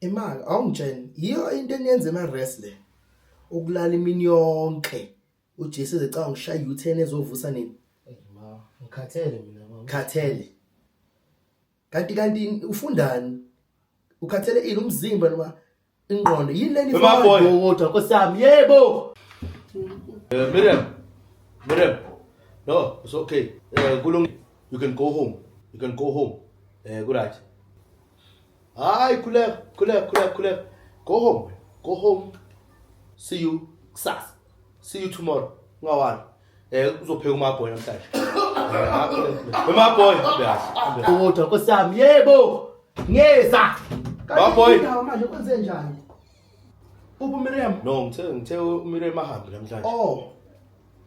Imali awungitshene yiyo into eniyenza ema-res le ukulala imini yonke uJesu ezecanga ngishaya u-10 ezovusa nini. Ey ma, ngikhathele mina mama. Khathele. Kanti ufundani? Ukhathele ini umzimba noma ingqondo? Yini leni Wema boy. Kodwa Nkosi yami yebo. Miriam, Miriam, no, it's okay. Kulung, you can go home. You can go home. Good right. Hayi, khuleka, khuleka, khuleka, khuleka. Go home. Go home. See you kusasa. See you tomorrow. Ungawari. Uzopheka umaboy namhlanje. Umaboy, uyazi. Kodwa Nkosi yami yebo. Ngeza. Ba boy. Indawo manje kwenze njani? Uphi uMiriam? No, ngithe uMiriam ahambe namhlanje. Oh.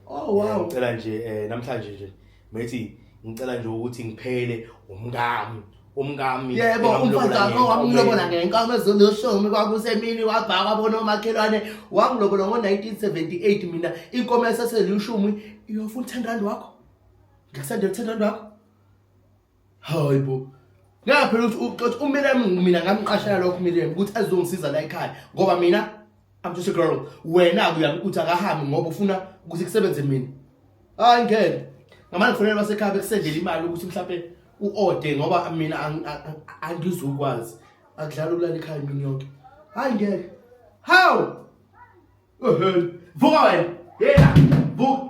Oh wow. Ngicela nje namhlanje nje methi ngicela nje ukuthi ngiphele umkami. Umkami. Yebo, umfazi wakho wamlobola ngenkomo ezolushumi kwakusemini wabhaka bona omakhelwane wangilobola ngo-1978 mina inkomo esaselushumi iyofuna 10 rand wakho. Ngikusendela 10 rand wakho. Hayi bo. Ngeke phela ukuthi uMiriam mina ngamqashela lokho uMiriam ukuthi azongisiza la ekhaya ngoba mina I'm just a girl. Wena uya uthi akahambi ngoba ufuna ukuthi kusebenze mina. Hayi ngeke. Ngamane ngifonela basekhaya bekusendela imali ukuthi mhlawumbe uode ngoba mina angizukwazi. Akudlala ukulala ekhaya imini yonke. Hayi ngeke. How? Ehhe. Vuka wena. Yena. Vuka.